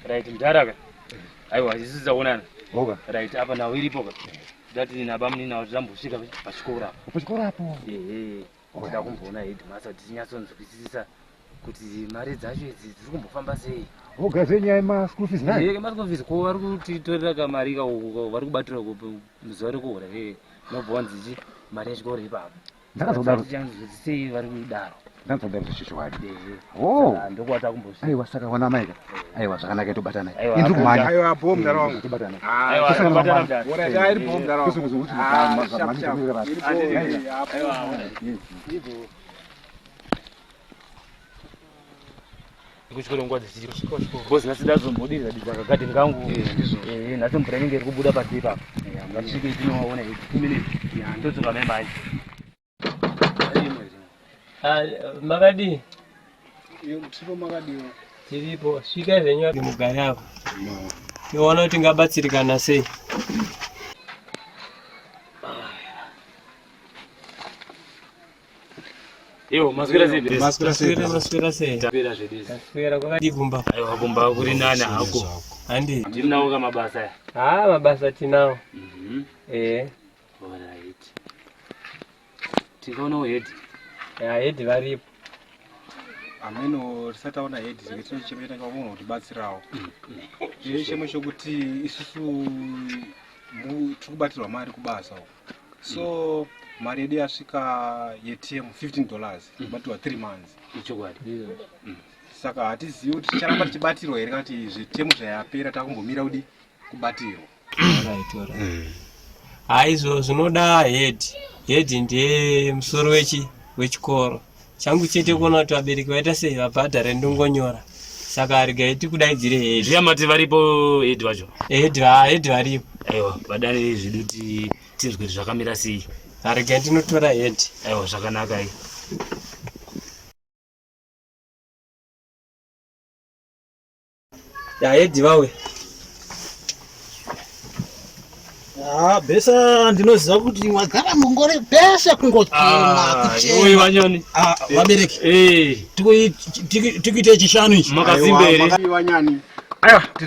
Right mdhara ka. Aiwa isu taonana. Oka. Right apa nawo iripo ka. Ndati nabamunini avo tambosvika pachikoro apo. Pachikoro apo. Ehe. Ndida kumboona headmaster kuti tinyatsonzwisisa kuti mari dzacho idzi dziri kumbofamba sei. Oga zvenyaya yema school fees nayo. Ehe, ma school fees ko vari kutitorera kamari ka uku vari kubatira ku zuva rekuhora ehe. Nobva wanzi chi mari yechikoro ipapo. Ndakazodaro. Sei vari kudaro? Ndakazodaro zvechokwadi. Ehe. Oh. Saka ndokwata kumbosvika. Aiwa saka wana mai ka. Aiwa zvakanaka tobatana. Aiwa, Indiri kumhanya. Aiwa bho mudhara wangu. Tobatana. Aiwa, Tosangana tobatana mangwana. mudhara. Alright, ah, iri bho mudhara wangu. Tozokuti Ah, sharp, sharp. mhanya Iri bho, Handiti. eh, ah, bho. Aiwa. Kuchikoro nguva dzichiri because nhasi ndazombodiriza diriza kagadheni kangu. Eh, nhasi mvura inenge iri kubuda pasi ipapo. Ngatisvike tinoona idzi 2 minutes. Todzoka mai manje. Ah, makadii? Tiripo makadiwa. Tiripo. Svikai zvenyu mugare apo. Tione kuti tingabatsirikana sei. Iwo maswera sei? Maswera sei? Maswera maswera sei? Tapera zvedu izvi. Taswera kwakadii kumba? Aiwa kumba kuri nani hako. Handi. Ndinawo ka mabasa aya. Ah, mabasa tinawo. Mhm. Eh, Alright. Tingaonawo head. ya head varipo. Ameno tisati taona head zvinge tine chimwe chatanga kuona kutibatsirawo. Tine chimwe chokuti isusu tiri kubatirwa mari kubasa uko. So mari yedu yasvika yetm 15 dollars kubatirwa 3 months. Ichokwadi. Saka hatizivi kuti ticharamba tichibatirwa here kana kuti zvetemu zvayapera takumbomira kudi kubatirwa. Alright, alright. Ah, izvo zvinoda head. Head ndiye musoro wechi wechikoro. Changu chete kuona kuti vabereki vaita sei vabhadhare ndongonyora. Saka regai tikudaidzire head. Zviya mati varipo head vacho. Head va head varipo. Aiwa vadanire zvedu ti tinzwe kuti zvakamira sei. Regai ndinotora head. Aiwa zvakanaka i. Ya head vawe. Ah, besa ndinoziva kuti wagara mungore pese kungochema Iwe kuchema. vanyoni. Ah, vabereki Eh, tikuite chishanu ichi. makasimba here? Makadiwa nyani.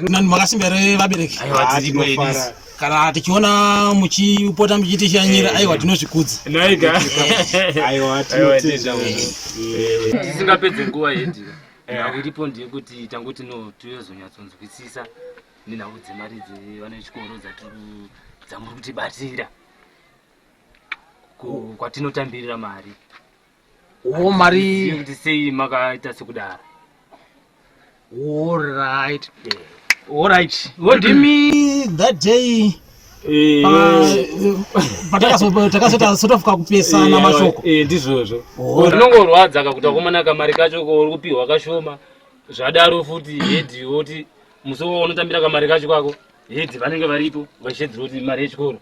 Nani makasimba here vabereki? Aiwa tiripo hedu. Tinofara. Kana tichiona muchipota muchitishanyira aiwa tinozvikudza. Naika. Aiwa tinotenda. Tisingapedze nguva head. Nhau iripo ndeyekuti tangoti no tiyozonyatsonzwisisa nenhau dzemari dzevana vechikoro dzatiri dzamuri kutibatira kwatinotambirira mari. Oh, mari. Hatizivi kuti sei makaita sekudaro. All right. All right. Wodimi that day patakazotofuka kupesana mashoko. Ndizvozvo. Rinongorwadza kakuti akomana kamari kacho ko uri kupiwa kashoma zvadaro futi head woti musi waunotambira kamari kacho kako head vanenge varipo vachishedzera kuti mari yechikoro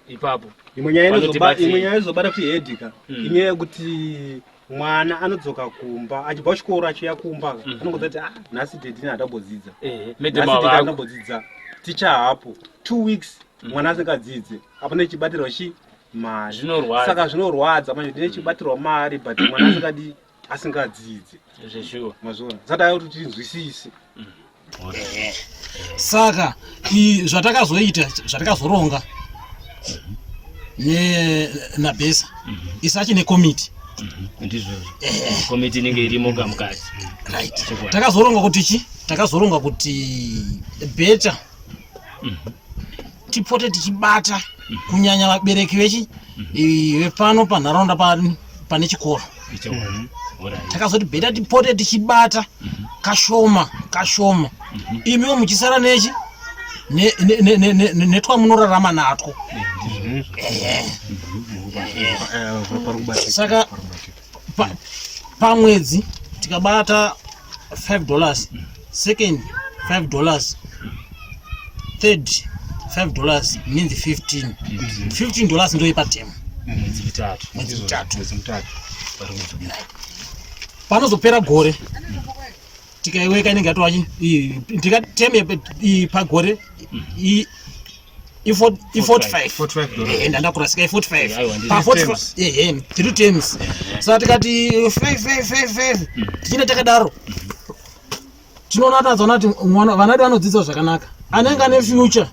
ipapo. Imwe nyaya Vanotibatsira. imwe nyaya inozobata kuti head ka inyaya yekuti mwana anodzoka kumba achibva kuchikoro achiuya kumba ka anongodza kuti ah nhasi dhedhini hatambodzidza. Madam Nhasi dhedhi avako. hatambodzidza. Ticha hapo. 2 weeks mwana asingadzidze. Apo nechibatirwa chi mari. Zvinorwadza. Saka zvinorwadza manje ndine chibatirwa mari but mwana asingadi asingadzidze. Zveshuwa. Mazviona. Saka kuti tinzwisise. Saka zvatakazoita zvatakazoronga ne nabhesa isachi nekomiti. Ndizvozvo. Komiti inenge irimo kamukati. Right. Takazoronga kuti chi takazoronga kuti beta tipote tichibata kunyanya vabereki vechi vepano panharaunda pane chikoro. Takazoti beta tipote tichibata kashoma kashoma imiwo muchisara nechi netwamunorarama natwo. Saka pamwedzi tikabata 5 dollars, second 5 dollars, third 5 dollars means 15. 15 dollars ndo yepatemu. Mwedzi mitatu. Mwedzi mitatu. Panozopera gore tikaiweka inenge yatova tikateme pagore i45. $45. Ndanda kurasika i45. Aiwa, ndizvo. Pa 45 ehe, 3 terms. Saka tikati 5 5 5 5 tichine takadaro. Tinoona tazoona kuti mwana vana vedu vanodzidza zvakanaka, anenge ane future.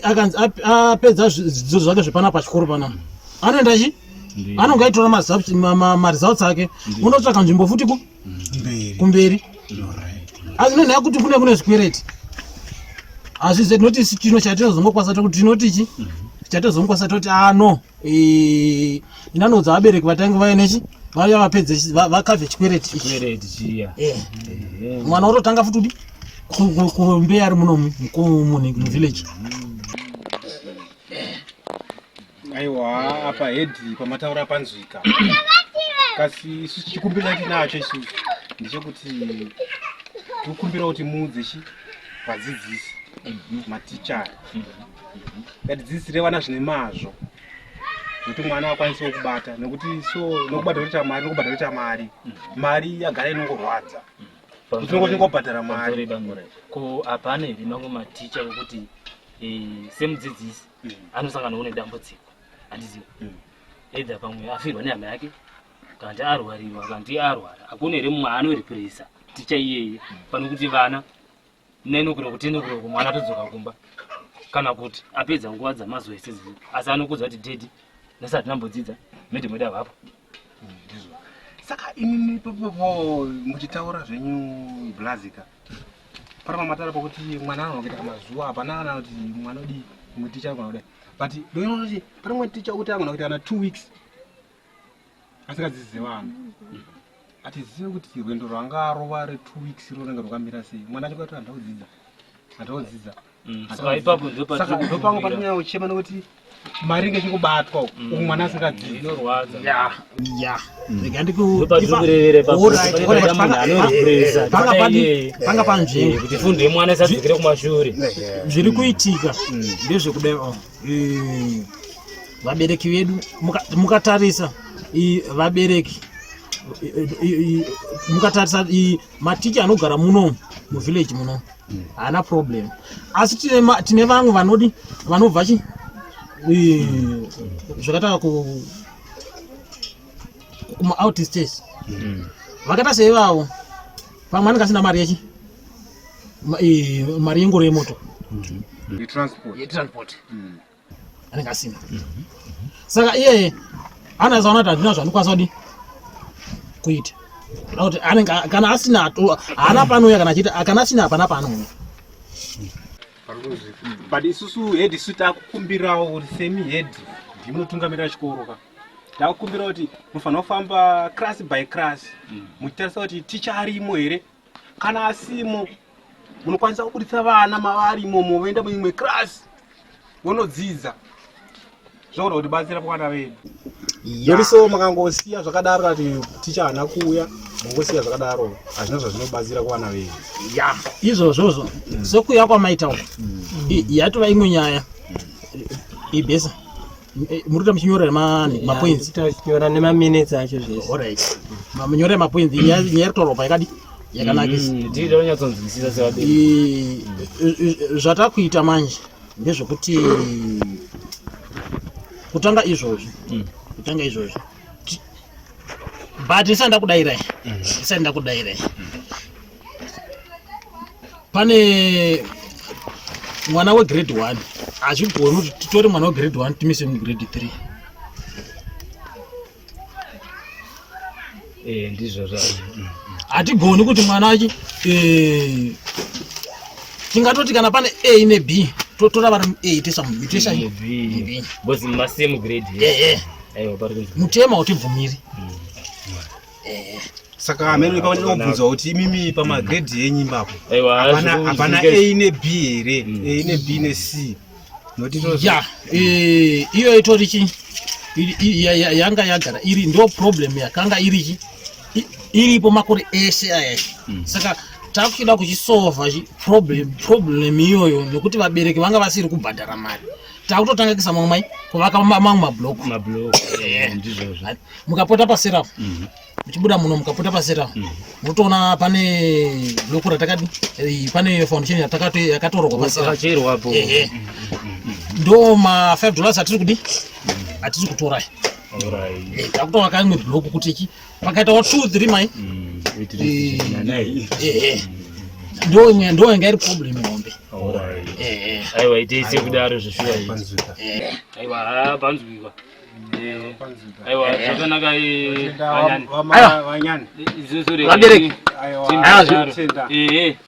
Akanzi apedza zvidzidzo zvake zvepana pachikoro panapa, anoenda chi anonge aitora maresults ake, unotsvaka nzvimbo futi ku kumberi. Asi nenhaya kuti kune zvikwereti hazvize tinoti isu chino chatinozongokwanisa tokuti tinoti chi chatozongokwanisa toti ano inanodza vabereki vatange vaine chi vauya vapedze vakavhe chikwereti ichi. Chikwereti chiya. Mwana ototanga futi kudi kumbeya ari munomu muvillage. Aiwa, apa head pamataura panzwika, kasi isusu chikumbiro chatinacho isusu ndechekuti tikukumbira kuti muudze chi vadzidzisi, matichara, ngatidzidzisire vana zvine mazvo, zvekuti mwana akwanisewo kubata, nekuti so nokubata kuita mari, nokubhadhara kuita mari, mari yagara inongorwadza kuti tingobhadhara mari. Pamusoro ibangura. Ko hapana here mamwe maticha ekuti semudzidzisi anosanganawo nedambudziko, handizivi, either pamwe afirwa nehama yake, kana kuti arwarirwa, kana kuti arwara, hakuna here mumwe anorepresa ticha iyeye pane kuti vana 9 o'clock, 10 o'clock mwana atodzoka kumba, kana kuti apedza nguva dzamazuva ese dzizi, asi anokudza kuti daddy, nhasi hatinambodzidza, madam wedu havapo? Ndizvo. Saka imimi popopo muchitaura zvenyu blazika, pana pamatara pakuti mwana anokuita mazuva hapana kana kuti mwana udi mumwe ticha anogona kudai, but ndoona kuti pane mumwe ticha kuti agona kuita kana 2 weeks asingadzidzise vana. Hatizive kuti rwendo rwanga arova re2 weeks runenge rwakamira sei. Mwana achikuti handaudzidza, handaudzidza. Saka ipapo Saka ndopamwe patonyanya kuchema nekuti mari inge ichingobatwa uku mwana asingadzidzi. Inorwadza. Ya, rega. Ndopatiri kurevera ipapo. Alright, alright, Panoda munhu anorepresa panga ticha padi iyeye. Panga panzvimbo. Kuti fundo yemwana isadzokere kumashure. Zviri kuitika ndezvekudai, oh, vabereki vedu mukatarisa vabereki mukatarisa maticha anogara muno muvillage muno haana problem, asi tine vamwe vanodi vanobva chi zvakataka kuma out states, vakaita seivavo, pamwe anenge asina mari yechi mari yengoro yemoto. Yetransport. Yetransport anenge asina, saka iyeye anozaona kuti handina zvaanokwanisa kudi kuita. Kuda kuti anenge kana asina haana panouya, kana achiita kana asina hapana paanouya. But isusu head, isu takukumbirawo kuti semi head ndimunotungamirira chikoro ka, takukumbira kuti mufanira kufamba class by class muchitarisa kuti ticha arimo here. Kana asimo, munokwanisa kubudisa vana mavari imomo voenda muimwe class vonodzidza. Zvogona kutibatsira pavana vedu. Nekuti makangosiya zvakadaro, kati ticha haana kuuya, mongosiya zvakadaro, hazvina zvazvinobatsira kuvana vedu. Ya, izvozvozvo sekuya kwamaita uko yatova imwe nyaya ibhesa. Muri kuita muchinyora mapoints? Tichinyora nemaminutes acho zvese. Alright, munyore mapoints. Nyaya iri kutaurwa pa yakadi yakanakisa. Tiri tonyatsonzwisisa sevabereki. Zvatakuita manje ndezvekuti kutanga izvozvi, kutanga izvozvi, but isati ndakudairai, isati ndakudairai, pane mwana wegrade 1, hazvigoni kuti titore mwana wegrade 1 timise mugrade 3. Ndizvo zvazvo. Hatigoni kuti mwana achi tingatoti kana pane A neb, totora vari muA toisa muB, toisa B. B. Because masame grade. Ehe. Aiwa, pari kunzi Mutemo hautibvumiri. Saka amene pavanobvunzwa kuti imimi pamagredhi enyu ipapo Aiwa, hapana hapana A neb here, A neb nec, nokuti Ya, iyo itori chi yanga yagara iri ndo problem yakanga iri chi iripo makore ese aya. Saka takuchida kuchisova chi problem iyoyo, nekuti vabereki vanga vasiri kubhadhara mari, takutotanga kuisa mamwe mai kuvaka mamwe mablock. Mablock, ndizvozvo. Mukapota paserafu muchibuda muno, mukapota paserafu munotoona pane block ratakadi, pane foundation yakatorwa paserafu. Akacherwapo. Ehe, ndo ma $5 atiri kudi atiri kutora. Takutovaka imwe block kuti chi pakaitawo 2 3 mai. Ehe. Ndo imwe ndo yanga iri problem hombe. Eh. Aiwa, itei sekudaro zveshuwa izvi. Panzwika. Aiwa, haa, panzwikwa. Aiwa, zvakanaka, vanyani. Aiwa. Vanyani. Isusu regai Vabereki. Aiwa. Aiwa, Tinotenda.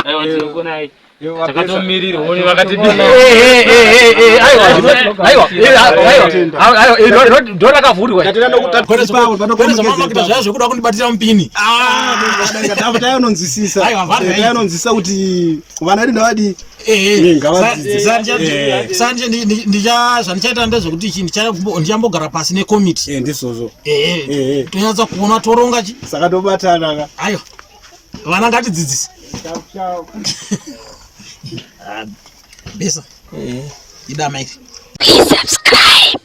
aiwa, tinokonai. Yo, Takatomirira one vakati Aiwa, rakavhurwa. Kwete zvamamakuita zvaya zvekuda kundibatira mupini. Tainonzwisisa. Aiwa, vanhu vaiti. Tainonzwisisa kuti vana vedu ndavadi. Ngavadzidze. Zvandichaita ndezvekuti ichi ndichambogara pasi nekomiti. Ndizvozvo. Tonyatsa kuona, toronga chi. Saka tobatana ka. Aiwa, vana ngatidzidzise. Ah, besa idama iri. Please subscribe.